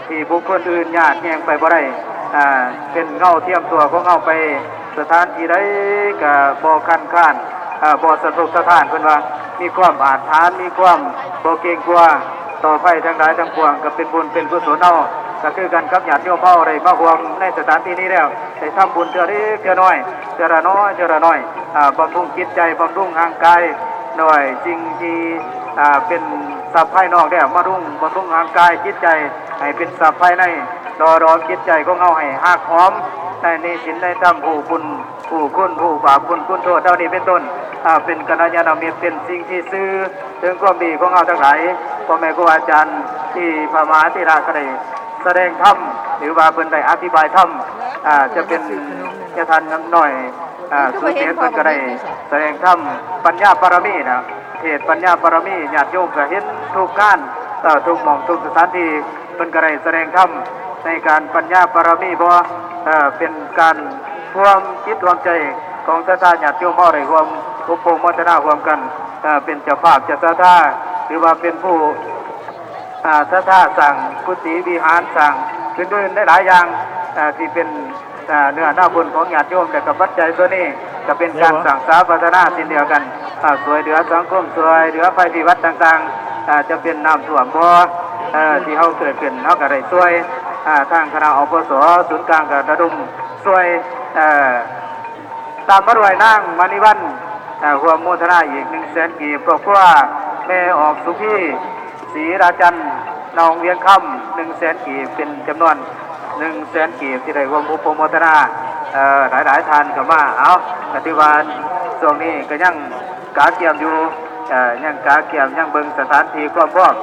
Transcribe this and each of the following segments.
ທີ່ບຸກຄົນອື່ນຍາດແຍ່ງໄປບໍ່ໄດ້ ອ່າ ເປັນເງົາທຽມຕົວຂອງເຮົາໄປ ສະຖານທີ່ໃດກໍບໍ່ຄັນຄານ ເອີ ບໍ່ສະທົກສະທ້ານ ເພິ່ນວ່າມີຄວາມອາດຫານ ມີຄວາມບໍ່ເກງກົວຕໍ່ໄພທັງຫຼາຍທັງປວງ ກໍເປັນບຸນເປັນກຸສົນເຮົາ ກໍຄືກັນກັບຍາດໂຍມເຮົາໄດ້ມາຮ່ວມໃນສະຖານທີ່ນີ້ແລ້ວ ໄດ້ທຳບຸນເທື່ອເລັກເທື່ອນ້ອຍ ເທື່ອລະນ້ອຍ ເທື່ອລະນ້ອຍ ອ່າ ບຳລຸງຈິດໃຈ ບຳລຸງຮ່າງກາຍ ດ້ວຍສິ່ງທີ່ ອ່າ ເປັນຊັບພາຍນອກແລ້ວ ມາລຸງ ບຳລຸງຮ່າງກາຍຈິດໃຈ ໃຫ້ເປັນຊັບພາຍໃນ ຫຼໍ່ຫຼອມຈິດໃຈຂອງເຮົາໃຫ້ຮັກຫອມ ໃນ ໃນສິນໃນທຳ ຮູ້ບຸນ ຮູ້ຄຸນ ຮູ້ບາບບຸນຄຸນໂທດ ເຫຼົ່ານີ້ເປັນຕົ້ນ ອ່າ ເປັນກັນຍານະມິດ ເປັນສິ່ງທີ່ສື່ເຖິງຄວາມດີຂອງເຮົາທັງຫຼາຍ ພໍ່ແມ່ຄູອາຈານທີ່ພະມະຫາເຖລະກໍໄດ້ສະແດງທຳ ຫຼືວ່າເພິ່ນໄດ້ອະທິບາຍທຳ ອ່າ ຈະເປັນຍາທ່ານນ້ອຍ ອ່າ ສຸເທດ ເພິ່ນກໍໄດ້ສະແດງທຳປັນຍາບາລະມີນະ ເທດປັນຍາບາລະມີ ຍາດໂຍມກໍເຫັນທຸກການ ເອີ ທຸກໝ່ອງທຸກສະຖານທີ່ ເພິ່ນກໍໄດ້ສະແດງທຳໃນການປັນຍາບາລະມີບໍ່ ເອີ ເປັນການຮ່ວມຈິດຮ່ວມໃຈຂອງສັດທາຍາດໂຍມເຮົາໄດ້ຮ່ວມອົບໂພໂມທະນາຮ່ວມກັນ ເອີ ເປັນເຈົ້າພາບເຈົ້າສັດທາ ຫຼືວ່າເປັນຜູ້ ອ່າ ສັດທາສ້າງກຸຕິວິຫານ ສ້າງອື່ນໆຫຼາຍໆຢ່າງ ອ່າ ທີ່ເປັນ ອ່າ ເນື້ອນາບຸນຂອງຍາດໂຍມ ແລະກໍປັດໄຈສ່ວນນີ້ ກໍເປັນການສ້າງສາພັດທະນາເຊັ່ນດຽວກັນ ອ່າ ຊ່ວຍເຫຼືອສັງຄົມ ຊ່ວຍເຫຼືອໄພພິບັດຕ່າງໆ ອ່າ ຈະເປັນນ້ຳຖ້ວມບໍ່ ເອີ ທີ່ເຮົາເກີດຂຶ້ນ ເຮົາກໍໄດ້ຊ່ວຍ ອ່າ ທາງຄະນະ ອພສ ສູນກາງກໍລະດົມຊ່ວຍ ເອີ ຕາມມາດ້ວຍນາງມະນີວັນ ເອີ ຮ່ວມໂມທະນາອີກໜຶ່ງແສນກີບ ຄອບຄົວແມ່ອອກສຸພີ ສີລາຈັນ ໜອງວຽງຄຳ ໜຶ່ງແສນກີບ ເປັນຈຳນວນໜຶ່ງແສນກີບ ທີ່ໄດ້ຮ່ວມອົບໂພໂມທະນາ ເອີ ຫຼາຍໆທ່ານເຂົ້າມາ ເອົາ ກໍຖືວ່າຊ່ວງນີ້ກໍຍັງກະກຽມຢູ່ ເອີ ຍັງກະກຽມ ຍັງເບິ່ງສະຖານທີ່ຄວາມພ້ອມ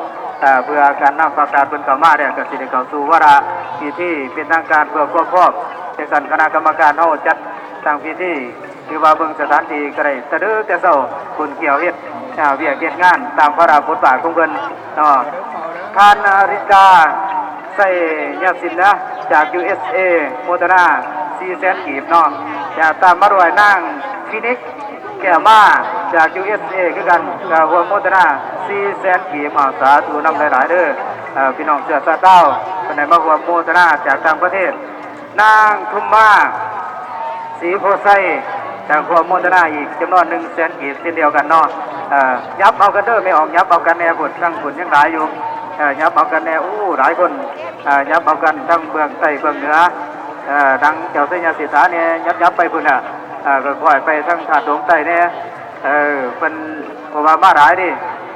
ເອີ ເພື່ອການນຳພາກການເພິ່ນເຂົ້າມາແລ້ວ ກໍຊິໄດ້ເຂົ້າສູ່ວາລະພິທີເປັນທາງການເພື່ອຄວບຄອງ ຈັ່ງຊັ້ນຄະນະກຳມະການເຮົາຈັດຕັ້ງພິທີ ຖືວ່າເບິ່ງສະຖານທີ່ກໍໄດ້ແຕ່ເດີແຕ່ເຊົ້າ ຂຸ້ນຂ້ຽວເຮັດ ອ່າ ວຽກເຮັດງານຕາມພາລະບົດບາດຂອງເພິ່ນເນາະ. ທ່ານ ອາ ລິດກາ ໄຊຍະສິນນະ ຈາກ ຢູເອສເອ ໂມທະນາສີ່ແສນກີບເນາະ. ຈາກ ຕາມມາດ້ວຍນາງຟີນິກ ແກ້ວມາ ຈາກ ຢູເອສເອ ຄືກັນ ກໍຮ່ວມໂມທະນາສີ່ແສນກີບ. ເອົາ ສາທຸນຳຫຼາຍໆເດີ ເອີ ພີ່ນ້ອງເຊື້ອຊາດລາວ ເພິ່ນໄດ້ມາຮ່ວມໂມທະນາຈາກຕ່າງປະເທດ. ນາງທຸມມາ ສີໂພໄຊ ຈາກຮ່ວມໂມທະນາອີກຈຳນວນໜຶ່ງແສນກີບເຊັ່ນດຽວກັນເນາະ. ເອີ ຫຍັບເອົາກັນເດີແມ່ອອກ ຫຍັບເອົາກັນແດ່ພຸ້ນ ທາງພຸ້ນຍັງຫຼາຍຢູ່. ເອີ ຫຍັບເອົາກັນແດ່ ໂອ້ ຫຼາຍຄົນ ເອີ ຫຍັບເອົາກັນທັງເບື້ອງໃຕ້ເບື້ອງເໜືອ ເອີ ທາງເຈົ້າໄຊຍະສິດຖາແດ່ ຫຍັບໆໄປພຸ້ນນະ ເອີ ຄ່ອຍໆໄປທາງທາດຫຼວງໃຕ້ແດ່. ເອີ ເພິ່ນ ເພາະວ່າມາຫຼາຍເດ້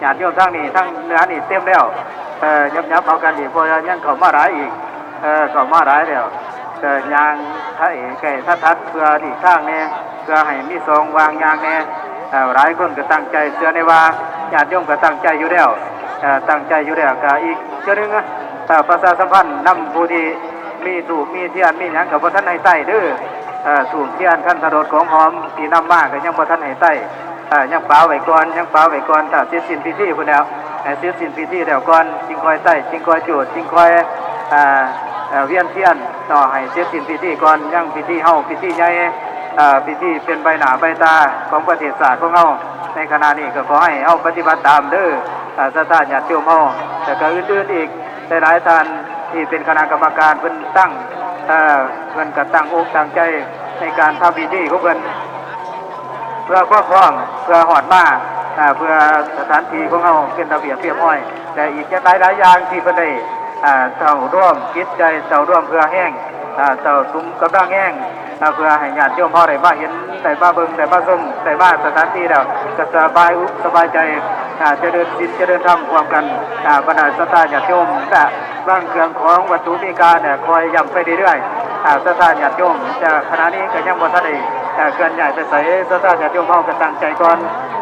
ຍາດໂຍມທາງນີ້ ທາງເໜືອນີ້ເຕັມແລ້ວ. ເອີ ຫຍັບໆເອົາກັນອີກ ເພາະວ່າຍັງເຂົ້າມາຫຼາຍອີກ ເອີ ເຂົ້າມາຫຼາຍແລ້ວ. ກໍຍ່າງໃຫ້ໃກ້ທັດໆ ເພື່ອຫຼີກທາງແດ່ ເພື່ອໃຫ້ມີຊ່ອງວ່າງຍ່າງແດ່. ເອີ ຫຼາຍຄົນກໍຕັ້ງໃຈ ເຊື່ອແນ່ວ່າຍາດໂຍມກໍຕັ້ງໃຈຢູ່ແລ້ວ ເອີ ຕັ້ງໃຈຢູ່ແລ້ວ. ກໍອີກເທື່ອໜຶ່ງ ເອີ ປະຊາສຳພັນນຳຜູ້ທີ່ມີທູບມີທຽນມີຫຍັງ ກໍບໍ່ທັນໃຫ້ໃຕ້ເດີ. ເອີ ທູບທຽນຄັນທະໂດດຂອງຫອມທີ່ນຳມາ ກໍຍັງບໍ່ທັນໃຫ້ໃຕ້. ເອີ ຍັງປະໄວ້ກ່ອນ ຍັງປະໄວ້ກ່ອນ ຖ້າເສັດສິ້ນພິທີພຸ້ນແລ້ວ ໃຫ້ເສັດສິ້ນພິທີແລ້ວກ່ອນ ຈຶ່ງຄ່ອຍໃຊ້ ຈຶ່ງຄ່ອຍຈູດ ຈຶ່ງຄ່ອຍ ເອີ ເອີ ວຽນທຽນເນາະ ໃຫ້ເສັດສິ້ນພິທີກ່ອນ. ຍັງພິທີເຮົາ ພິທີໃຫຍ່ ເອີ ພິທີເປັນໃບໜ້າໃບຕາຂອງປະເທດຊາດຂອງເຮົາ ໃນຂະນະນີ້ ກໍຂໍໃຫ້ເຮົາປະຕິບັດຕາມເດີ ເອີ ສັດທາຍາດໂຍມເຮົາ ແລ້ວກໍອື່ນໆອີກ ຫຼາຍໆທ່ານທີ່ເປັນຄະນະກຳມະການເພິ່ນຕັ້ງ ເອີ ເພິ່ນກໍຕັ້ງອົກຕັ້ງໃຈໃນການທຳພິທີຂອງເພິ່ນ ເພື່ອຄວາມພ້ອມ ເພື່ອຮອດມາ ເອີ ເພື່ອສະຖານທີ່ຂອງເຮົາເປັນລະບຽບຮຽບຮ້ອຍ ແລະ ອີກຫຼາຍໆຢ່າງທີ່ເພິ່ນໄດ້ ເອີ ເຕົ້າລວມຈິດໃຈ ເຕົ້າລວມເພື່ອແຮງ ເອີ ເຕົ້າສຸມກຳລັງແຮງ ເພື່ອໃຫ້ຍາດໂຍມເຮົາໄດ້ມາເຫັນ ໄດ້ມາເບິ່ງ ໄດ້ມາຊົມ ໄດ້ມາສະຖານທີ່ແລ້ວ ກໍສະບາຍອົກສະບາຍໃຈ ອ່າ ຈະເລີນສິນຈະເລີນທຳຮ່ວມກັນ ອ່າ ບັນດາສັດທາຍາດໂຍມ ແລະ ວາງເຄື່ອງຂອງວັດຖຸມີຄ່າ ແລະ ຄ່ອຍຢ້ຳໄປເລື້ອຍໆ ອ່າ ສັດທາຍາດໂຍມ ແຕ່ຂະນະນີ້ກໍຍັງບໍ່ທັນໄດ້ ເອີ ເຄື່ອນຍ້າຍໄປໃສ ສັດທາຍາດໂຍມເຮົາກໍຕັ້ງໃຈກ່ອນ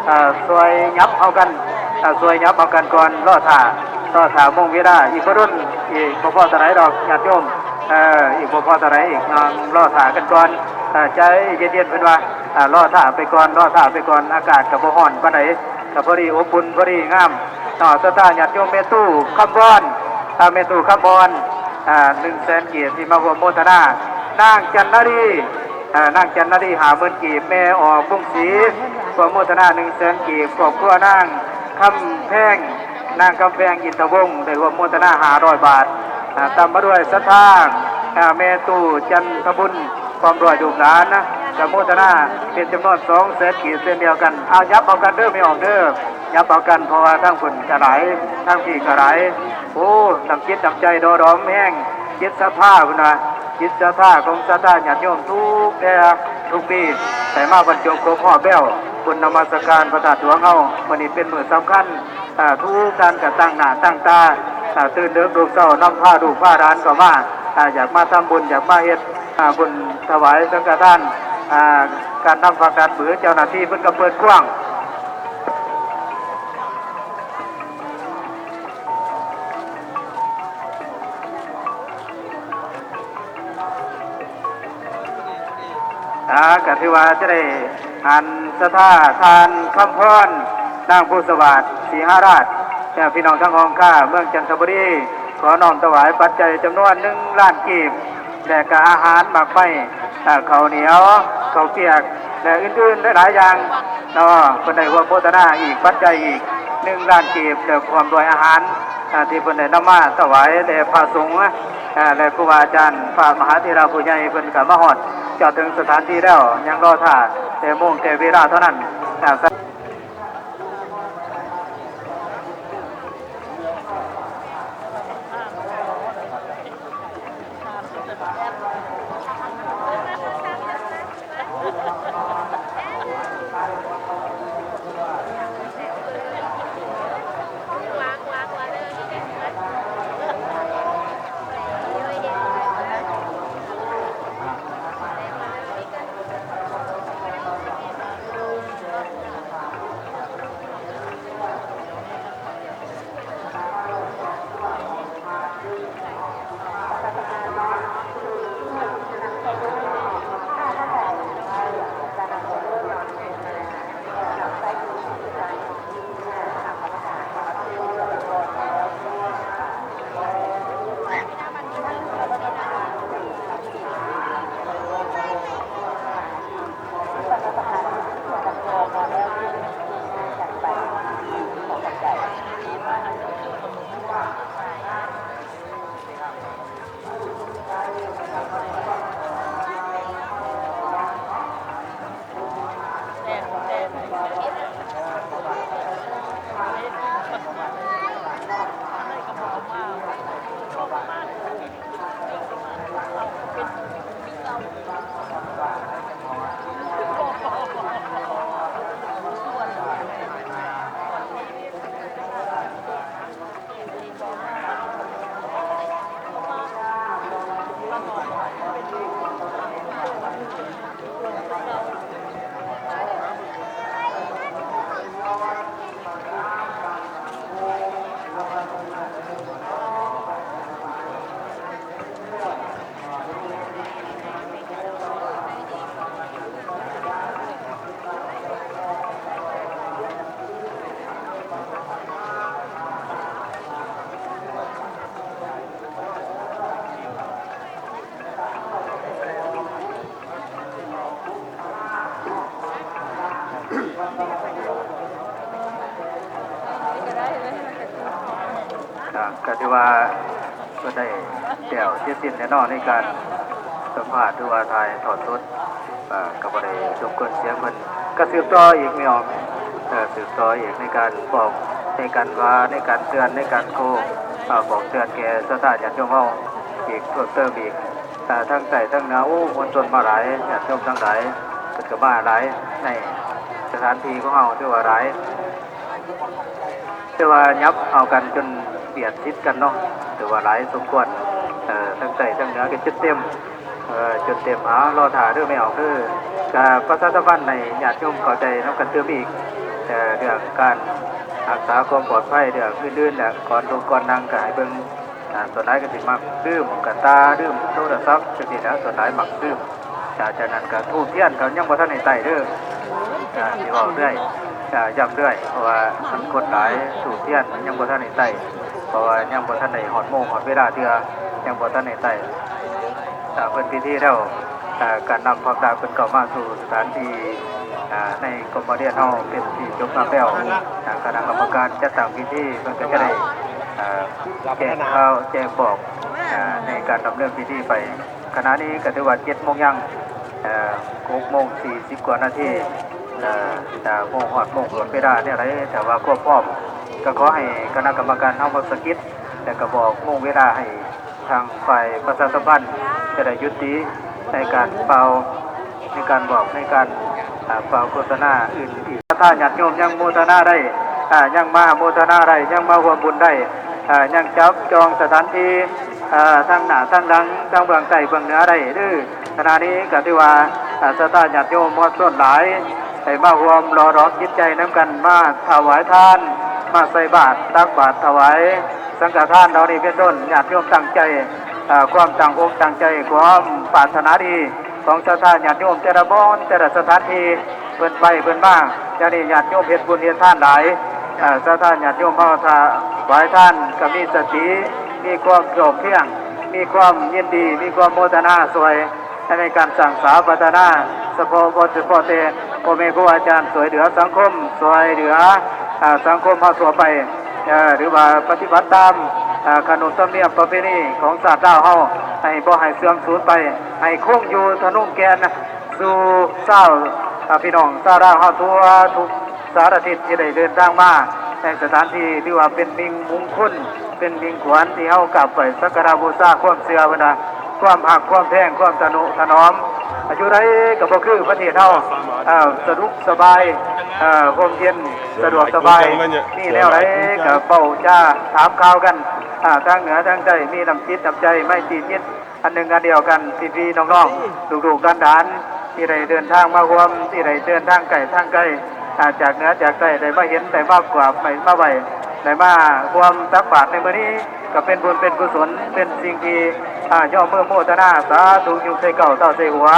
ເອີ ຊ່ວຍຫຍັບເອົາກັນ ເອີ ຊ່ວຍຫຍັບເອົາກັນກ່ອນ ລໍຖ້າ ລໍຖ້າໂມງເວລາ ອີກບໍ່ດົນ ອີກບໍ່ພໍເທົ່າໃດດອກຍາດໂຍມ ເອີ ອີກບໍ່ພໍເທົ່າໃດອີກ ລອຖ້າກັນກ່ອນ ເອີ ໃຈເຢັນໆ ເພິ່ນວ່າ ລໍຖ້າໄປກ່ອນ ລໍຖ້າໄປກ່ອນ ອາກາດກໍບໍ່ຮ້ອນປານໃດ ກໍພໍດີອົບອຸ່ນ ພໍດີງາມເນາະ ສັດທາຍາດໂຍມ ແມ່ຕູ້ຄຳບອນ ເອີ ແມ່ຕູ້ຄຳບອນ ໜຶ່ງແສນກີບ ທີ່ມາຮ່ວມໂມທະນາ ນາງຈັນນາລີ ເອີ ນາງຈັນນາລີ ຫ້າໝື່ນກີບ ແມ່ອອກກຸງສີ ຮ່ວມໂມທະນາ ໜຶ່ງແສນກີບ ຄອບຄົວນາງຄຳແພງ ນາງຄຳແພງ ອິນທະວົງ ໄດ້ຮ່ວມໂມທະນາ ຫ້າຮ້ອຍບາດ ອ່າ ຕາມມາດ້ວຍສັດທາ ອ່າ ແມ່ຕູ້ຈັນທະບຸນ ພ້ອມດ້ວຍລູກຫຼານນະ ກະໂມທະນາເປັນຈຳນວນສອງແສນກີບເຊັ່ນດຽວກັນ. ເອົາ ຫຍັບເອົາກັນເດີແມ່ອອກເດີ ຫຍັບເອົາກັນ ເພາະວ່າທາງພຸ້ນກະຫຼາຍ ທາງພີ້ກະຫຼາຍ. ໂອ້ ນ້ຳຈິດນ້ຳໃຈຫຼໍ່ຫຼອມແຮງ ຈິດສັດທາພຸ້ນນະ ຈິດສັດທາຂອງສັດທາຍາດໂຍມທຸກແຕ່ທຸກປີ ໄດ້ມາບັນຈົບຄົບຮອບແລ້ວ. ບຸນນະມັດສະການພະທາດຫຼວງເຮົາ ມື້ນີ້ເປັນມື້ສຳຄັນ. ອ່າ ທຸກທ່ານກະຕັ້ງໜ້າຕັ້ງຕາ ອ່າ ຕື່ນເດິກລຸກເຊົ້າ ນຳພາລູກພາຫຼານເຂົ້າມາ ອ່າ ຢາກມາທຳບຸນ ຢາກມາເຮັດ ອ່າ ບຸນຖວາຍສັງຄະທານ. ອ່າ ການນຳພັກລັດ ຫຼື ເຈົ້າໜ້າທີ່ເພິ່ນກະເປີດກວ້າງ. ອ່າ ກະຖືວ່າຈະໄດ້ອັນສັດທາທ່ານຄຳພອນ ນາງພູສະຫວາດ ສີຫາລາດ ແລະ ພີ່ນ້ອງທາງຫ້ອງຄ້າເມືອງຈັນທະບູລີ ຂໍນ້ອມຖວາຍປັດໄຈຈຳນວນໜຶ່ງລ້ານກີບ ແລະ ກະອາຫານໝາກໄມ້ ອ່າ ເຂົ້າໜຽວ ເຂົ້າປຽກ ແລະ ອື່ນໆຫຼາຍໆຢ່າງເນາະ. ເພິ່ນໄດ້ຮ່ວມໂມທະນາອີກ ປັດໄຈອີກໜຶ່ງລ້ານກີບ ແລະ ພ້ອມດ້ວຍອາຫານ ອ່າ ທີ່ເພິ່ນໄດ້ນຳມາຖວາຍແດ່ພະສົງ ອ່າ ແລະ ຄູບາອາຈານ ພະມະຫາເຖລະຜູ້ໃຫຍ່ ເພິ່ນກະມາຮອດຈອດເຖິງສະຖານທີ່ແລ້ວ ຍັງລໍຖ້າແຕ່ໂມງແຕ່ເວລາເທົ່ານັ້ນ. ອ່າ ກະ ກະຖືວ່າ ເພິ່ນໄດ້ແລ້ວເສັດສິ້ນແລ້ວເນາະ ໃນການສຳພາດ ຫຼືວ່າຖ່າຍທອດສົດ ເອີ ກະບໍ່ໄດ້ລົບກວນສຽງເພິ່ນ ກະສືບຕໍ່ອີກແມ່ອອກ ເອີ ສືບຕໍ່ອີກໃນການບອກ ໃນການວ່າ ໃນການເຕືອນ ໃນການໂຄ ເອີ ບອກເຕືອນແກ່ສັດທາຍາດໂຍມເຮົາອີກເພີ່ມເຕີມອີກ ເອີ ທັງໃຕ້ທັງເໜືອ ໂອ້ ມວນຊົນມາຫຼາຍ ຍາດໂຍມທັງຫຼາຍ ເພິ່ນກະມາຫຼາຍ ໃນສະຖານທີ່ຂອງເຮົາຖືວ່າຫຼາຍ ແຕ່ວ່າຫຍັບເອົາກັນຈົນບຽດຊິດກັນເນາະ ຖືວ່າຫຼາຍສົມຄວນ ເອີ ທັງໃຕ້ທັງເໜືອກະຈົນເຕັມ ເອີ ຈົນເຕັມ ເອົາ ລໍຖ້າເດີແມ່ອອກເດີ ກະປະຊາສຳພັນໃຫ້ຍາດໂຍມເຂົ້າໃຈນຳກັນຕື່ມອີກ ເອີ ເລື່ອງການຮັກສາຄວາມປອດໄພ ເລື່ອງອື່ນໆ ແລະ ກ່ອນລຸກກ່ອນນັ່ງກະໃຫ້ເບິ່ງ ອ່າ ສ່ວນຫຼາຍກະຊິມັກດື່ມກະຕາ ດື່ມໂທລະສັບ ຈັ່ງຊີ້ແຫຼະ ສ່ວນຫຼາຍມັກດື່ມ ຈາກ ຈາກນັ້ນກະທູບທຽນກະຍັງບໍ່ທັນໄດ້ໄຕ້ເດີ ອ່າ ຊິເວົ້າເລື້ອຍ ອ່າ ຢ້ຳເລື້ອຍ ເພາະວ່າມັນຄົນຫຼາຍ ທູບທຽນຍັງບໍ່ທັນໄດ້ໄຕ້ ເພາະວ່າຍັງບໍ່ທັນໄດ້ຮອດໂມງຮອດເວລາເທື່ອ ຍັງບໍ່ທັນໄດ້ໄຕ້ ຖ້າເພິ່ນພິທີແລ້ວ ອ່າ ການນຳພາກດາບເພິ່ນເຂົ້າມາສູ່ສະຖານທີ່ ອ່າ ໃນກົມມະຮຽນເຮົາເປັນທີ່ຈົບງາມແລ້ວ ອ່າ ຄະນະກຳມະການຈັດຕັ້ງພິທີເພິ່ນກະຈະໄດ້ ອ່າ ແຈ້ງຂ່າວແຈ້ງບອກ ການດຳເນີນພິທີໄປ. ຂະນະນີ້ກໍຖືວ່າເຈັດໂມງຍັງ ເອີ ຫົກໂມງສີ່ສິບກວ່ານາທີ ເອີ ຈະໂມງຮອດໂມງຫຼວງເວລາແນວໃດ ແຕ່ວ່າຄວາມພ້ອມ ກໍຂໍໃຫ້ຄະນະກຳມະການເຮົາມາສະກິດ ແລະກໍບອກໂມງເວລາໃຫ້ທາງຝ່າຍປະຊາສຳພັນ ຈະໄດ້ຢຸດຕິໃນການເປົ່າ ໃນການບອກ ໃນການ ອາ ເປົ່າໂຄສະນາອື່ນອີກ. ຖ້າຍາດໂຍມຍັງໂມທະນາໄດ້ ອາ ຍັງມາໂມທະນາໄດ້ ຍັງມາຮ່ວມບຸນໄດ້ ອາ ຍັງຈັບຈອງສະຖານທີ່ ອາ ທາງໜ້າທາງຫຼັງ ທາງເບື້ອງໃຕ້ເບື້ອງເໜືອໄດ້ເດີ. ຂະນະນີ້ກໍຖືວ່າ ອາ ສັດທາຍາດໂຍມມວນຊົນຫຼາຍ ໄດ້ມາຮ່ວມຫຼໍ່ຫຼອມຈິດໃຈນຳກັນ ມາຖວາຍທານ ມາໃສ່ບາດ ຕັກບາດຖວາຍສັງຄະທານເຫຼົ່ານີ້ເປັນຕົ້ນ. ຍາດໂຍມຕັ້ງໃຈ ອາ ຄວາມຕັ້ງອົກຕັ້ງໃຈ ຄວາມປາດຖະໜາດີຂອງສັດທາຍາດໂຍມແຕ່ລະບ່ອນ ແຕ່ລະສະຖານທີ່ ເພິ່ນໄປເພິ່ນມາ. ດຽວນີ້ຍາດໂຍມເຮັດບຸນເຮັດທານຫຼາຍ ເອີ ສັດທາຍາດໂຍມເຮົາຖ້າຖວາຍທານກໍມີສະຕິ ມີຄວາມພ້ອມພຽງ ມີຄວາມຍິນດີ ມີຄວາມໂມທະນາຊ່ວຍໃນການສ້າງສາພັດທະນາ ສະເພາະ ບໍ່ສະເພາະແຕ່ພໍ່ແມ່ຄູອາຈານ ຊ່ວຍເຫຼືອສັງຄົມ ຊ່ວຍເຫຼືອ ອາ ສັງຄົມເຮົາທົ່ວໄປ ເອີ ຫຼືວ່າປະຕິບັດຕາມ ອາ ຂະໜົບທຳນຽມປະເພນີຂອງຊາດລາວເຮົາ ໃຫ້ບໍ່ໃຫ້ເສື່ອມສູນໄປ ໃຫ້ຄົງຢູ່ທະນົງແກ່ນ ສູ່ຊາວ ອາ ພີ່ນ້ອງຊາວລາວເຮົາທົ່ວທຸກສາລະທິດທີ່ໄດ້ເດີນທາງມາໃນສະຖານທີ່ ຖືວ່າເປັນມິ່ງມຸງຄຸນ ເປັນມິ່ງຂວັນທີ່ເຮົາກາບໄຫວ້ສັກກາລະບູຊາຄວາມເຊື່ອເພິ່ນວ່າ ຄວາມຮັກຄວາມແພງ ຄວາມທະນຸຖະໜອມ ຢູ່ໃດກໍບໍ່ຄືປະເທດເຮົາ ເອີ ສະດວກສະບາຍ ເອີ ຮົ່ມເຢັນສະດວກສະບາຍ ມີແນວໃດກໍເວົ້າຈາຖາມຂ່າວກັນ ອາ ທາງເໜືອທາງໃຕ້ ມີນ້ຳຈິດນ້ຳໃຈ ໄມຕີຈິດ ອັນໜຶ່ງອັນດຽວກັນ ພີ່ໆນ້ອງໆ ລູກໆຫຼານໆ ທີ່ໄດ້ເດີນທາງມາຮ່ວມ ທີ່ໄດ້ເດີນທາງໃກ້ທາງໄກ ອາ ຈາກເໜືອຈາກໃຕ້ ໄດ້ມາເຫັນ ໄດ້ມາກວາບ ໄດ້ມາໄຫວ້ ໄດ້ມາຮ່ວມຕັກບາດໃນມື້ນີ້ ກໍເປັນບຸນເປັນກຸສົນ ເປັນສິ່ງທີ່ ອາ ຍ້ອມມືໂມທະນາ ສາທຸ ຍົກໃສ່ເກົ້າ ເຕົ້າໃສ່ຫົວ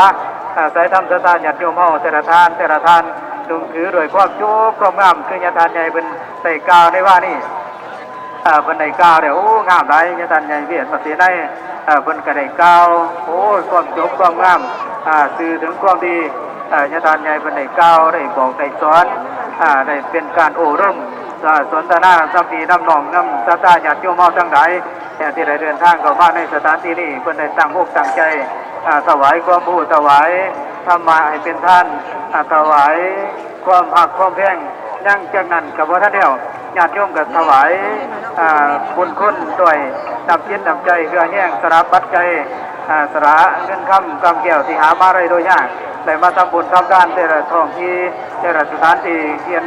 ອາ ໃສ່ທຳສັດທາຍາດໂຍມເຮົາ ແຕ່ລະທ່ານ ແຕ່ລະທ່ານ ນຸ່ງຖືດ້ວຍຄວາມໂຈບຄວາມງາມ ຄືຍາທ່ານໃຫຍ່ເພິ່ນໄດ້ກ່າວໃນວານີ້. ເອີ ເພິ່ນໄດ້ກ່າວແລ້ວ ໂອ້ ງາມຫຼາຍ ຍາທ່ານໃຫຍ່ວຽດ ພະສີໄນ ເອີ ເພິ່ນກໍໄດ້ກ່າວ ໂອ້ ຄວາມຈົບຄວາມງາມ ອາ ສື່ເຖິງຄວາມດີ ເອີ ຍາທ່ານໃຫຍ່ເພິ່ນໄດ້ກ່າວ ໄດ້ບອກ ໄດ້ສອນ ອາ ໄດ້ເປັນການໂອ້ລົມ ອາ ສົນທະນານຳພີ່ນຳນ້ອງ ນຳສັດທາຍາດໂຍມເຮົາທັງຫຼາຍ ແຕ່ທີ່ໄດ້ເດີນທາງເຂົ້າມາໃນສະຖານທີ່ນີ້ ເພິ່ນໄດ້ຕັ້ງອົກຕັ້ງໃຈ ອາ ຖວາຍຄວາມຮູ້ ຖວາຍທຳມະໃຫ້ເປັນທານ ອາ ຖວາຍ ຄວາມຮັກຄວາມແພງ ຍັງຈາກນັ້ນກໍບໍ່ທັນແລ້ວ ຍາດໂຍມກໍຖວາຍ ອາ ບຸນຄຸນດ້ວຍນ້ຳຈິດນ້ຳໃຈ ເຫື່ອແຮງ ສະຫຼະປັດໄຈ ອາ ສະຫຼະເງິນຄຳກຳແກ້ວທີ່ຫາມາໄດ້ໂດຍຍາກ ໄດ້ມາທຳບຸນທຳທານແຕ່ລະທ້ອງທີ່ ແຕ່ລະສະຖານທີ່ ເຫັນ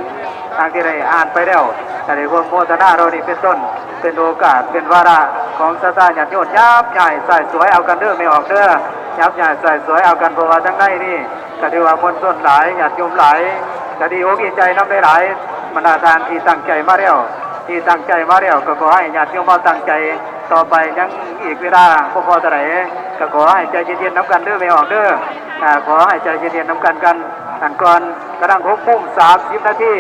ດັ່ງທີ່ໄດ້ອ່ານໄປແລ້ວ ກໍໄດ້ຮ່ວມໂມທະນາເຫຼົ່ານີ້ເປັນຕົ້ນ ເປັນໂອກາດ ເປັນວາລະຂອງສັດທາຍາດໂຍມ ຍັບຍ້າຍຊ້າຍສວຍເອົາກັນເດີ ແມ່ອອກເດີ ຍັບຍ້າຍຊ້າຍສວຍເອົາກັນ ເພາະວ່າທາງໃນນີ້ ກໍຖືວ່າມວນຊົນຫຼາຍ ຍາດໂຍມຫຼາຍ ກໍດີອົກດີໃຈນຳຫຼາຍໆ ບັນດາທ່ານທີ່ຕັ້ງໃຈມາແລ້ວ ທີ່ຕັ້ງໃຈມາແລ້ວ ກໍຂໍໃຫ້ຍາດໂຍມເຮົາຕັ້ງໃຈຕໍ່ໄປ ຍັງອີກເວລາບໍ່ພໍເທົ່າໃດ ກໍຂໍໃຫ້ໃຈເຢັນໆນຳກັນເດີ ແມ່ອອກເດີ ອາ ຂໍໃຫ້ໃຈເຢັນໆນຳກັນ ອັນກ່ອນກຳລັງຫົກໂມງສາມສິບນາທີ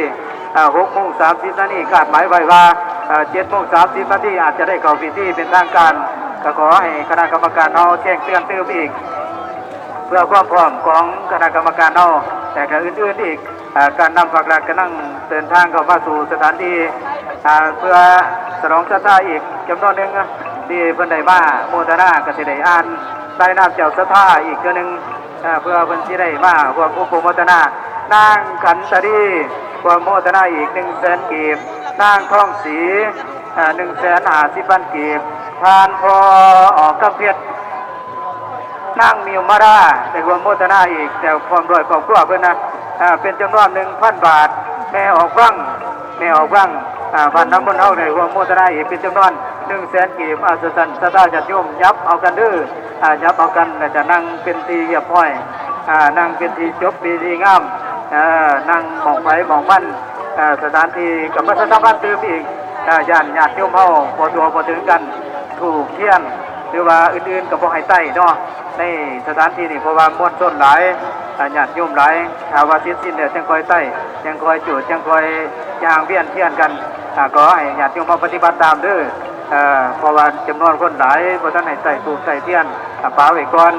ອາ ຫົກໂມງສາມສິບນາທີ ຄາດໝາຍໄວ້ວ່າ ອາ ເຈັດໂມງສາມສິບນາທີ ອາດຈະໄດ້ເຂົ້າພິທີເປັນທາງການ ກໍຂໍໃຫ້ຄະນະກຳມະການເຮົາແຈ້ງເຕືອນຕື່ມອີກ ເພື່ອຄວາມພ້ອມຂອງຄະນະກຳມະການເຮົາ ແລະ ກໍອື່ນໆອີກ ເອີ ການນຳພັກລັດກຳລັງເດີນທາງເຂົ້າມາສູ່ສະຖານທີ່ ເອີ ເພື່ອສະໜອງສັດທາອີກຈຳນວນໜຶ່ງ ທີ່ເພິ່ນໄດ້ມາໂມທະນາ ກໍຊິໄດ້ອ່ານລາຍນາມເຈົ້າສັດທາອີກເທື່ອໜຶ່ງ ເອີ ເພື່ອເພິ່ນຊິໄດ້ມາຮ່ວມອົບໂມທະນາ ນາງຂັນຕະດີ ຮ່ວມໂມທະນາອີກໜຶ່ງແສນກີບ, ນາງທອງສີ ເອີ ໜຶ່ງແສນຫ້າສິບພັນກີບ, ທ່ານ ພໍ່ອອກຄຳເພັດ ນາງມິວມາດາ ໄດ້ຮ່ວມໂມທະນາອີກ ແລ້ວພ້ອມດ້ວຍຄອບຄົວເພິ່ນນະ ເປັນຈຳນວນໜຶ່ງພັນບາດ, ແມ່ອອກວັງ ແມ່ອອກວັງ ບ້ານນາມົນເຮົາ ໄດ້ຮ່ວມໂມທະນາອີກເປັນຈຳນວນໜຶ່ງແສນກີບ. ອາ ຊັ້ນ ສັດທາຍາດໂຍມ ຫຍັບເອົາກັນເດີ ຫຍັບເອົາກັນ ແລ້ວຈະນັ່ງເປັນທີ່ຮຽບຮ້ອຍ ນັ່ງເປັນທີ່ຈົບ ເປັນທີ່ງາມ ນັ່ງໝ່ອງໃຜໝ່ອງມັນ. ສະຖານທີ່ກໍປະຊາສຳພັນຕື່ມອີກ ຢ້ານຍາດໂຍມເຮົາບໍ່ທົ່ວບໍ່ເຖິງກັນ ທູບທຽນ ຫຼືວ່າອື່ນໆກໍບໍ່ໃຫ້ໄຕ້ເນາະ ໃນສະຖານທີ່ນີ້ ເພາະວ່າມວນຊົນຫຼາຍ ຍາດໂຍມຫຼາຍ. ຖ້າວ່າເສັດສິ້ນແລ້ວ ຈັ່ງຄ່ອຍໄຕ້ ຈັ່ງຄ່ອຍຈູດ ຈັ່ງຄ່ອຍຍ່າງວຽນທຽນກັນ. ກໍໃຫ້ຍາດໂຍມເຮົາປະຕິບັດຕາມເດີ ເພາະວ່າຈຳນວນຄົນຫຼາຍ ບໍ່ທັນໃຫ້ໄຕ້ທູບໄຕ້ທຽນ ປະໄວ້ກ່ອນ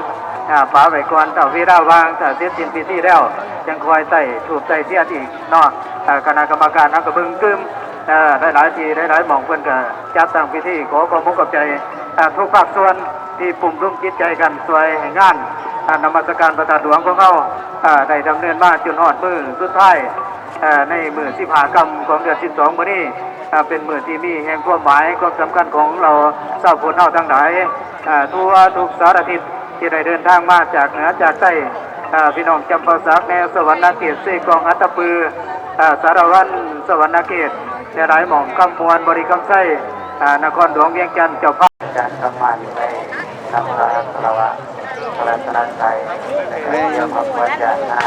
ປະໄວ້ກ່ອນ. ຖ້າເວລາວ່າງ ຖ້າເສັດສິ້ນພິທີແລ້ວ ຈັ່ງຄ່ອຍໄຕ້ທູບໄຕ້ທຽນອີກເນາະ. ຄະນະກຳມະການເຮົາກໍເບິ່ງຕື່ມ ຫຼາຍໆທີ່ ຫຼາຍໆໝ່ອງ ເພິ່ນກໍຈັດຕັ້ງພິທີ. ຂໍຂອບອົກຂອບໃຈ ທຸກພາກສ່ວນ ທີ່ປຸ້ມລຸມຈິດໃຈກັນຊ່ວຍໃຫ້ງານ ອາ ນະມັດສະການພະທາດຫຼວງຂອງເຮົາ ອາ ໄດ້ດຳເນີນມາຈົນຮອດມື້ສຸດທ້າຍ ເອີ ໃນມື້ສິບຫ້າຄ່ຳຂອງເດືອນສິບສອງມື້ນີ້ ອາ ເປັນມື້ທີ່ມີແຫ່ງຄວາມໝາຍຄວາມສຳຄັນຂອງເຮົາຊາວພຸດເຮົາທັງຫຼາຍ ອາ ທົ່ວທຸກສາລະທິດ ທີ່ໄດ້ເດີນທາງມາຈາກເໜືອຈາກໃຕ້ ອາ ພີ່ນ້ອງຈຳປາສັກແນວສະຫວັນນະເຂດ ເຊກອງ ອັດຕະປື ອາ ສາລະວັນ ສະຫວັນນະເຂດ ແລະ ຫຼາຍໝ່ອງ ຄຳມ່ວນ ບໍລິຄຳໄຊ ອາ ນະຄອນຫຼວງວຽງຈັນ ເຈົ້າພາບ ຈາກກຳມານໄດ້ ນຳການຄາລະວະພະລັດຕະນະໄຕ ແລະ ກະເຕີຍມພະວະຈານາ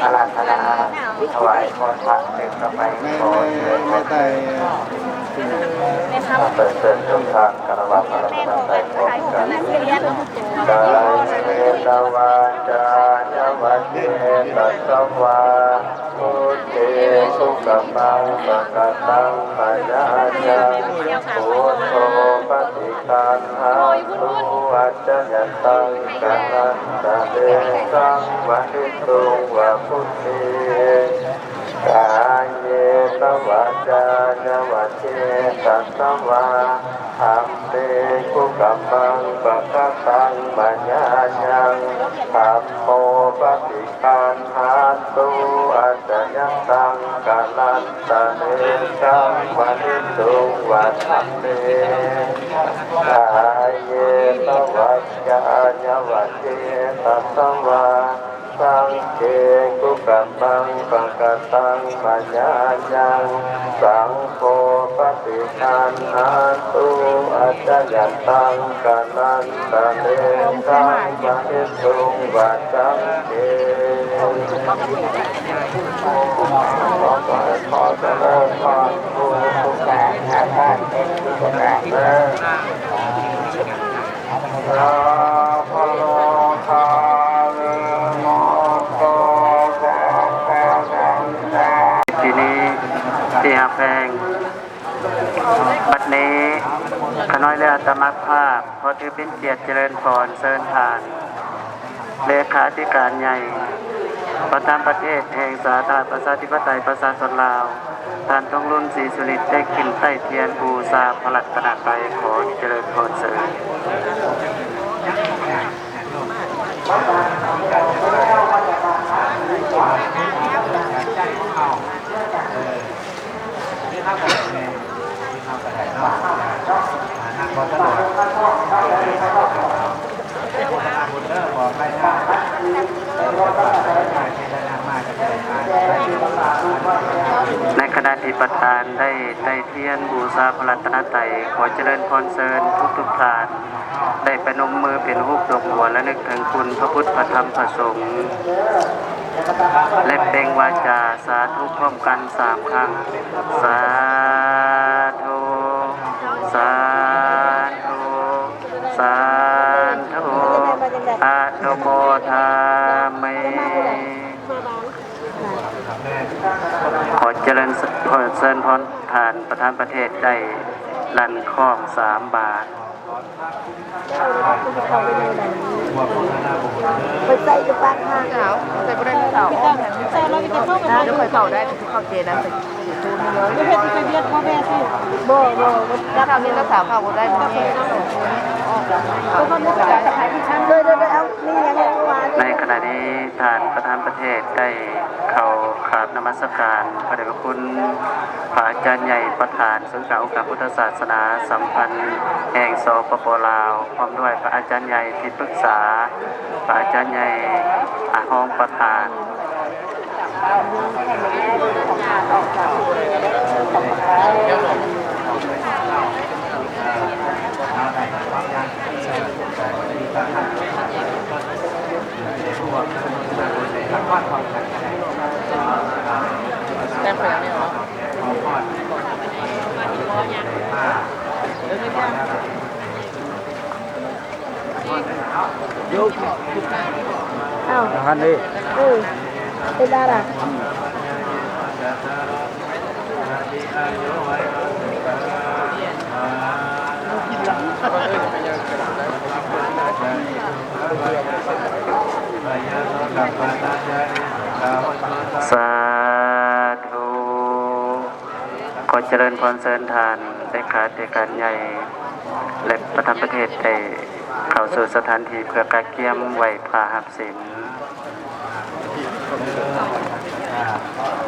ອາລາທະນາ ຖວາຍພອນພະເປັນຕໍ່ໄປ ຂໍເຊີນ ເປີດເຊີນທຸກທ່ານຄາລະວະພະລັດຕະນະໄຕພ້ອມກັນ ກາເຍນະວາຈາຍະວະເຈຕະສະວາ ພຸດເທ ກຸກະມັງ ປະກະຕັງ ມະຍາຍັງ ພຸດໂທ ປະຕິຄັນຫະຕຸ ອາຈະຍັນຕັງ ກະລັນຕະເລ ສັງວະລິຕຸງ ວະພຸດເທ ກາເຍນະວາຈາຍະວະເຈຕະສະວາ ທຳເມ ກຸກະມັງ ປະກະຕັງ ມະຍາຍັງ ທຳໂມ ປະຕິຄັນຫະຕຸ ອາຈະຍັນຕັງ ກະລັນຕະເລ ສັງວະລິຕຸງ ວະທັນເມ ກາເຍນະວາຈາຍະວະເຈຕະສະວາ ສັງເຄ ກຸກະມັງ ປະກະຕັງ ມະຍາຍັງ ສັງໂຄ ປະຕິຄັນຫະຕຸ ອາຈະຍັນຕັງ ກະລັນຕະເລ ສັງວະລິຕຸງ ວະສັງເຄ ຂໍຈະເລີນພອນ ຜູ້ທຸກທ່ານເດີ ທີ່ນີ້ທີ່ຮັກແພງ ບັດນີ້ ຂ້ານ້ອຍ ແລະ ອາດຕະມາພາບ ຂໍຖືເປັນກຽດຈະເລີນພອນເຊີນທ່ານ ເລຂາທິການໃຫຍ່ ປະຈຳປະເທດແຫ່ງສາທາລະນະລັດ ປະຊາທິປະໄຕ ປະຊາຊົນລາວ ທ່ານ ທອງລຸນ ສີສຸລິດ ໄດ້ຂຶ້ນໄຕ້ທຽນບູຊາພະລັດຕະນະໄຕ ຂໍຈະເລີນພອນເຊີນ. ໃນຂະນະທີ່ປະທານໄດ້ໄຕ້ທຽນບູຊາພະລັດຕະນະໄຕ ຂໍຈະເລີນພອນເຊີນທຸກໆທ່ານ ໄດ້ປະນົມມືເປັນຮູບດອກບົວ ລະນຶກເຖິງຄຸນພະພຸດ ພະທຳ ພະສົງ ແລະ ເປັ່ງວາຈາສາທຸພ້ອມກັນສາມຄັ້ງ ສາທຸ ສາທຸ ສາທຸ ອະນຸໂມທາມິ ຂໍຈະເລີນ ຂໍເຊີນພອນທ່ານປະທານປະເທດໄດ້ລັ່ນຄ້ອງສາມບາດ. ໄປໃສ່ຢູ່ປາກທາງ ເຈົ້າ ໃສ່ບໍ່ໄດ້ເຈົ້າ ເຈົ້າເຂົ້າໄດ້ ເຂົ້າເຈນະ ບໍ່ ບໍ່ ບໍ່ ເຈົ້ານີ້ລະສາວເຂົ້າບໍ່ໄດ້ ບໍ່ ບໍ່ ບໍ່ ເອົາ ໃນຂະນະນີ້ ທ່ານປະທານປະເທດໄດ້ເຂົ້າກາບນະມັດສະການພະເດດພະຄຸນ ພະອາຈານໃຫຍ່ປະທານສູນກາງອົງການພຸດທະສາສະໜາສຳພັນແຫ່ງ ສປປ ລາວ ພ້ອມດ້ວຍພະອາຈານໃຫຍ່ທີ່ປຶກສາ, ພະອາຈານໃຫຍ່ ອາ ຮອງປະທານ. ແຕ່ງໄປແລ້ວນີ້ເນາະ ອ້າວ ຫັ້ນເດ້ ເອີ ເປັນດາລາ. ສາທຸ ຂໍຈະເລີນພອນເຊີນທ່ານເລຂາທິການໃຫຍ່ ແລະ ປະທານປະເທດໄດ້ ເຂົ້າສູ່ສະຖານທີ່ເພື່ອກະກຽມໄຫວ້ພະຮັບສິນ.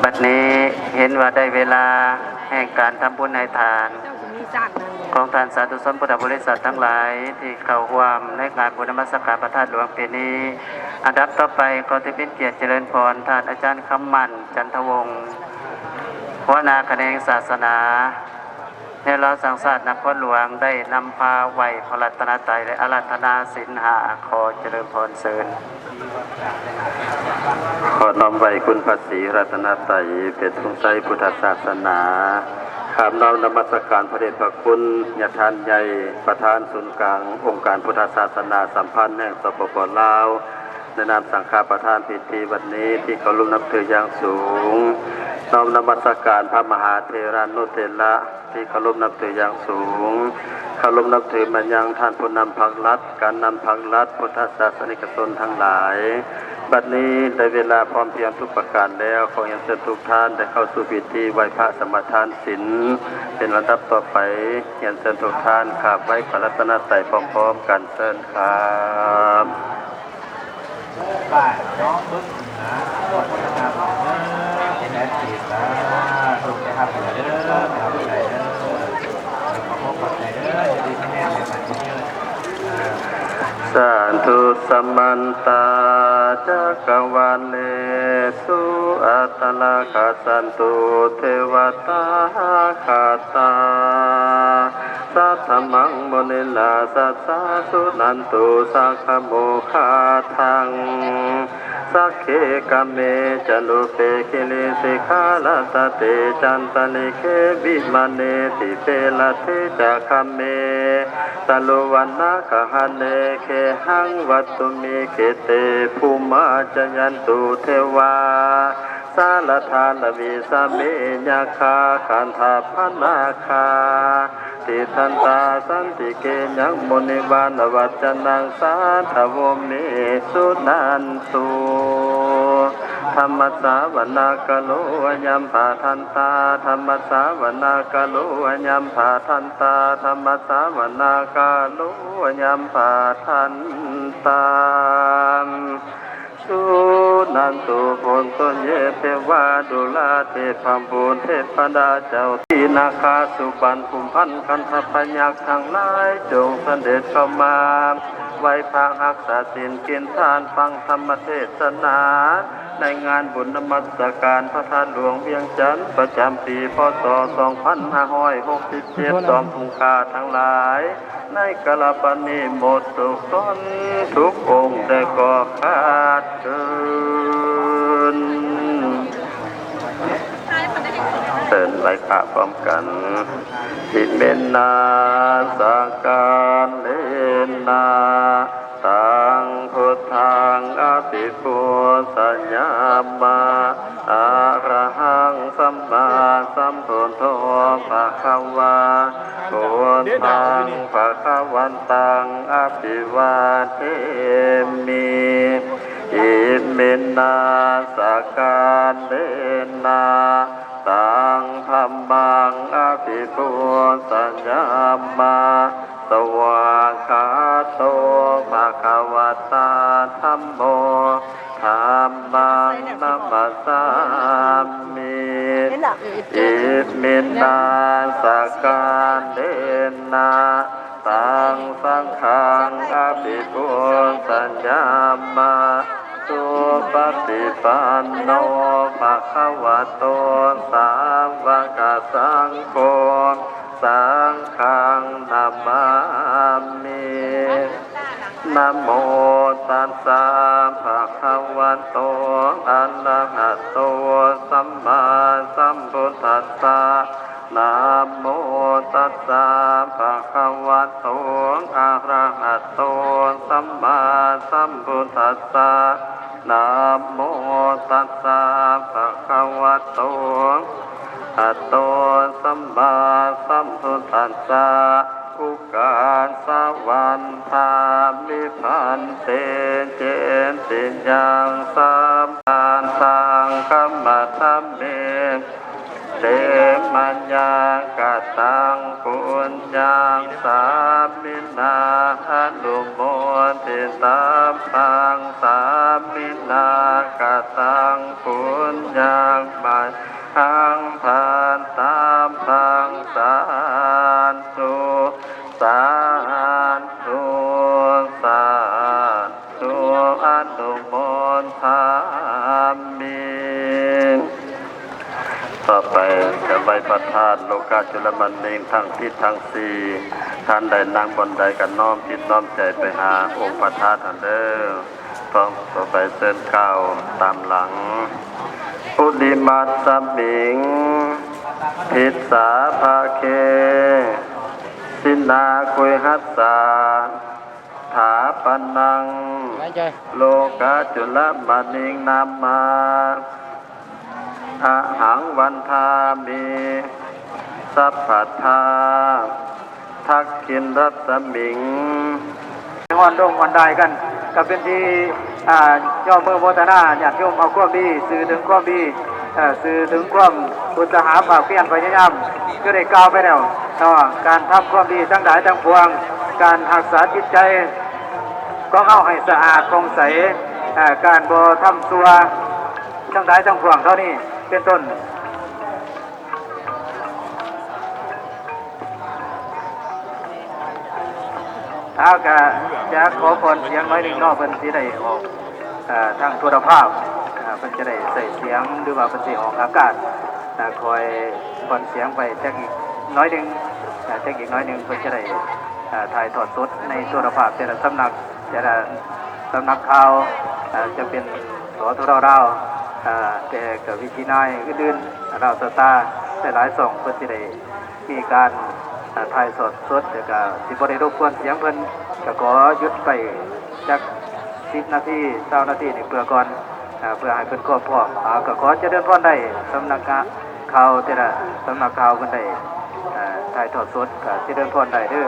ບັດນີ້ເຫັນວ່າໄດ້ເວລາແຫ່ງການທຳບຸນໃຫ້ທານຂອງທ່ານສາທຸຊົນພຸດທະບໍລິສັດທັງຫຼາຍທີ່ເຂົ້າຮ່ວມໃນງານບຸນນະມັດສະການພະທາດຫຼວງປີນີ້. ອັນດັບຕໍ່ໄປຂໍຖືເປັນກຽດຈະເລີນພອນທ່ານອາຈານຄຳໝັ້ນ ຈັນທະວົງ ຫົວໜ້າຂະແໜງສາສະໜາ ແນວລາວສ້າງຊາດນະຄອນຫຼວງ ໄດ້ນຳພາໄຫວ້ພະລັດຕະນະໄຕ ແລະ ອາລາທະນາສິນຫ້າ. ຂໍຈະເລີນພອນເຊີນ. ຂໍນ້ອມໄຫວ້ຄຸນພະສີລັດຕະນະໄຕ ເປັນທຸງໄຊພຸດທະສາສະໜາ, ຂ້າມນ້ອມນະມັດສະການພະເດດພະຄຸນຍາທ່ານໃຫຍ່ ປະທານສູນກາງອົງການພຸດທະສາສະໜາສຳພັນແຫ່ງ ສປປ ລາວ ໃນນາມສັງຄະປະທານພິທີວັນນີ້ທີ່ເຄົາລົບນັບຖືຢ່າງສູງ. ນ້ອມນະມັດສະການພະມະຫາເຖລານຸເຖລະທີ່ເຄົາລົບນັບຖືຢ່າງສູງ. ເຄົາລົບນັບຖືມາຍັງທ່ານຜູ້ນຳພັກລັດ, ການນຳພັກລັດ, ພຸດທະສາສະນິກະຊົນທັງຫຼາຍ. ບັດນີ້ໄດ້ເວລາພ້ອມພຽງທຸກປະການແລ້ວ, ຂໍຮຽນເຊີນທຸກທ່ານໄດ້ເຂົ້າສູ່ພິທີໄຫວ້ພະສະມາທານສິນ ເປັນລຳດັບຕໍ່ໄປ. ຮຽນເຊີນທຸກທ່ານກາບໄຫວ້ພະລັດຕະນະໄຕພ້ອມໆກັນ. ເຊີນ. ຄັບ ສາທຸ ສະມັນຕາ ຈັກກະວາເລສຸ ອັດຕະລາກະສັນຕຸ ເທວະຕາຄາຕາ ສັດທະມັງ ມຸນີນາ ສັດສາ ສຸນັນຕຸ ສັກຂະໂມຄາທັງ ສັກເຂກະເມ ຈະລູເປ ກິລິສິຂາລັດຕະເຕ ຈັນຕະລິເຂ ວິມາເນ ດີເປ ລັດເທ ຈະຄະເມ ຕະລຸວັນນະກະຫະເນ ເຂຫັງວັດຕຸມິ ເຂເຕ ພູມາ ຈະຍັນຕຸ ເທວາ ສາລະທາລະວິສະເມ ຍັກຂາ ຄັນທະພະນາຄາ ຕິດທັນຕາ ສັນຕິເກ ຍັງ ມຸນີວານະວັດຈະນັງ ສາທະໂວ ເມ ສຸນັນຕຸ ທຳມະສາວະນາກາໂລ ອະຍັມພະທັນຕາ ທຳມະສາວະນາກາໂລ ອະຍັມພະທັນຕາ ທຳມະສາວະນາກາໂລ ອະຍັມພະທັນຕາ ສຸນັນຕຸ ໂພນຕຸ ເຍ ເທວາ ດຸລາເທພະບຸດເທພະດາເຈົ້າທີ່ນາຄາ ສຸບັນ ພູມພັນ ຄັນທະພະຍັກທັງຫຼາຍ ຈົ່ງສະເດັດເຂົ້າມາ ໄຫວ້ພະ ຮັກສາສິນ ກິນທານ ຟັງທຳມະເທສະນາ ໃນງານບຸນນະມັດສະການພະທາດຫຼວງວຽງຈັນ ປະຈຳປີ ພ.ສ. ສອງພັນຫ້າຮ້ອຍຫົກສິບເຈັດ ສອງທຸງກາທັງຫຼາຍ ໃນກາລະບັດນີ້ໝົດທຸກຕົນ ທຸກອົງແຕ່ກໍຂາດເກີນ. ເຊີນໄຫວ້ພະພ້ອມກັນ. ອິເມນະ ສະກາເລນະ ຕັງ ພຸດທັງ ອະພິປູຊະຍາມະ ອະລະຫັງ ສຳມາສຳພຸດໂທ ພະຄະວາ ພຸດທັງ ພະຄະວັນຕັງ ອະພິວາເທມິ ອິເມນະ ສະກາເລນະ ຕັງ ທຳມັງ ອະພິປູຊະຍາມະ ສະວາກຂາໂຕ ພະຄະວະຕາ ທຳໂມ ທຳມັງ ນະມັດສາມິ ອິເມນະ ສະກາເລນະ ຕັງ ສັງຄັງ ອະພິປູຊະຍາມະ ສຸປະຕິປັນໂນ ພະຄະວະໂຕ ສາວະກະສັງໂຄ ສັງຄັງ ນະມາມິ ນະໂມຕັດສະ ພະຄະວະໂຕ ອະລະຫະໂຕ ສຳມາສຳພຸດທັດສະ ນະໂມຕັດສະ ພະຄະວະໂຕ ອະລະຫະໂຕ ສຳມາສຳພຸດທັດສະ ນະໂມຕັດສະ ພະຄະວະໂຕ ອະໂຕ ສຳມາສຳພຸດທັດສະ ອຸກາສະວັນທາມິ ພັນເຕ ເຈຕິຍັງ ສະມາສັງຄະມະທຳເມ ເຕມະຍາກະຕັງ ປຸນຍັງ ສາມິນາ ອະນຸໂມທິຕັບພັງ ສາມິນາກະຕັງ ປຸນຍັງ ມະຍັງ ພັນຕັບພັງ ສາທຸ ສາທຸ ສາທຸ ອະນຸໂມທາມິ. ຕໍ່ໄປຈະໄຫວ້ພະທາດໂລກະຈຸລະມະນີທັງທິດທັງສີ່ ທ່ານໃດນັ່ງບ່ອນໃດກໍນ້ອມຈິດນ້ອມໃຈໄປຫາອົງພະທາດຫັ້ນເດີ້. ຕ້ອງຕໍ່ໄປເຊີນກ່າວຕາມຫຼັງ. ປຸລິມັດສະມິງ ທິດສາພະເຄ ສິນາຄຸຍຫັດສາ ຖາປະນັງ ໂລກະຈຸລະມະນີງນາມາ ອະຫັງວັນທາມິ ສັບພັດທາ ທັກຂິນລັດສະມິງ. ຮ່ອນດົງຮ່ອນດາຍກັນ ກໍເປັນທີ່ ອ່າ ຍ້ອມມືໂມທະນາ ຍາດໂຍມເອົາຄວາມດີ ສື່ເຖິງຄວາມດີ ເອີ ສື່ເຖິງຄວາມອຸດສາຫະພາກພຽນພະຍາຍາມ ຄືໄດ້ກ່າວໄປແລ້ວເນາະ ການທຳຄວາມດີທັງຫຼາຍທັງປວງ ການຮັກສາຈິດໃຈຂອງເຮົາໃຫ້ສະອາດຜ່ອງໃສ ເອີ ການບໍ່ທຳຊົ່ວທັງຫຼາຍທັງປວງເທົ່ານີ້ເປັນຕົ້ນ. ເຮົາກະຈະຂໍຜ່ອນສຽງໜ້ອຍໜຶ່ງເນາະ ເພິ່ນຊິໄດ້ອອກ ເອີ ທາງໂທລະພາບ ເອີ ເພິ່ນຈະໄດ້ໃຊ້ສຽງ ຫຼືວ່າເພິ່ນຊິອອກອາກາດ ເອີ ຄ່ອຍຜ່ອນສຽງໄປຈັກອີກໜ້ອຍໜຶ່ງ ເອີ ຈັກອີກໜ້ອຍໜຶ່ງ ເພິ່ນຈະໄດ້ ເອີ ຖ່າຍທອດສົດໃນໂທລະພາບແຕ່ລະສຳນັກ ແຕ່ລະສຳນັກຂ່າວ ເອີ ຈະເປັນ ສທລ ລາວ ເອີ ແຕ່ກໍວິທຍຸນາຍອື່ນໆ ລາວສະຕາ ຫຼາຍໆຊ່ອງ ເພິ່ນຊິໄດ້ມີການ ເອີ ຖ່າຍທອດສົດ ແລ້ວກໍຊິບໍ່ໄດ້ລົບກວນສຽງເພິ່ນ ກໍຂໍຢຸດໄປຈັກສິບນາທີ ຊາວນາທີນີ້ເພື່ອກ່ອນ ເອີ ເພື່ອໃຫ້ເພິ່ນຄວາມພ້ອມ ເອີ ກໍຂໍຈະເລີນພອນໄດ້ ສຳນັກຂ່າວແຕ່ລະສຳນັກຂ່າວເພິ່ນໄດ້ ເອີ ຖ່າຍທອດສົດ ກໍຈະເລີນພອນໄດ້ເດີ້.